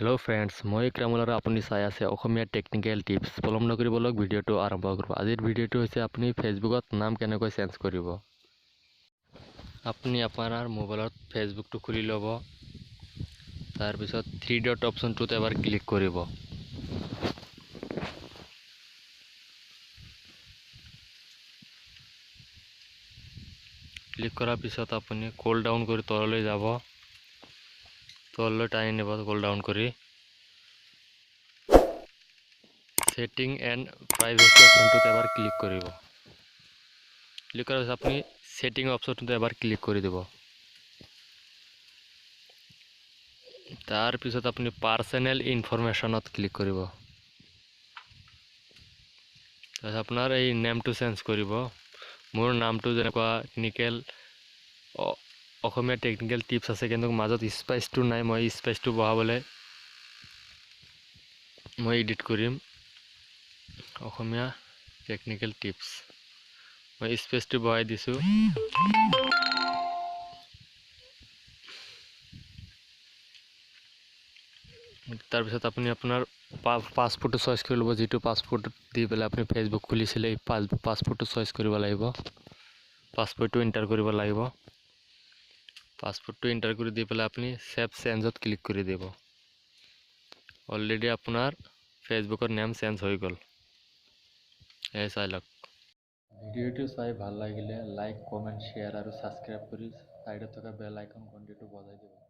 Hello' friends, মই ইক্ৰামুল আৰু আপুনি চাই আছে অসমীয়া টেকনিকেল টিপছ। পলম নকৰি ব'লক ভিডিঅ'টো আৰম্ভ কৰোঁ। আজিৰ ভিডিঅ'টো হৈছে আপুনি ফেচবুকত নাম কেনেকৈ চেঞ্জ কৰিব। আপুনি আপোনাৰ মোবাইলত ফেচবুকটো খুলি ল'ব, তাৰপিছত থ্ৰী ডট অপশ্যনটোত এবাৰ ক্লিক কৰিব। ক্লিক কৰাৰ পিছত আপুনি স্ক্ৰল ডাউন কৰি তললৈ যাব, তললৈ টানি নিব, স্ক্ৰল ডাউন কৰি ছেটিং এণ্ড প্ৰাইভেচি অপশ্যনটোত এবাৰ ক্লিক কৰিব। ক্লিক কৰাৰ পিছত আপুনি ছেটিং অপশ্যনটোত এবাৰ ক্লিক কৰি দিব। তাৰপিছত আপুনি পাৰ্চনেল ইনফৰমেশ্যনত ক্লিক কৰিব। তাৰপিছত আপোনাৰ এই নেমটো চেঞ্জ কৰিব। মোৰ নামটো যেনেকুৱা টেকনিকেল অসমীয়া টেকনিকেল টিপছ আছে, কিন্তু মাজত স্পেচটো নাই। মই স্পেচটো বঢ়াবলৈ মই এডিট কৰিম অসমীয়া টেকনিকেল টিপছ। মই স্পেচটো বঢ়াই দিছোঁ। তাৰপিছত আপুনি আপোনাৰ পাছপৰ্টটো চইচ কৰি ল'ব। যিটো পাছপৰ্ট দি পেলাই আপুনি ফেচবুক খুলিছিলে, এই পাছপৰ্টটো চইচ কৰিব লাগিব। পাছপৰ্টটো এণ্টাৰ কৰিব লাগিব। পাছপৰ্টটো এণ্টাৰ কৰি দি পেলাই আপুনি ছেভ চেঞ্জত ক্লিক কৰি দিব। অলৰেডি আপোনাৰ ফেচবুকৰ নেম চেঞ্জ হৈ গ'ল। এই চাই লওক। ভিডিঅ'টো চাই ভাল লাগিলে লাইক, কমেণ্ট, শ্বেয়াৰ আৰু ছাবস্ক্ৰাইব কৰি ছাইডত থকা বেল আইকন ঘণ্টিটো বজাই দিব।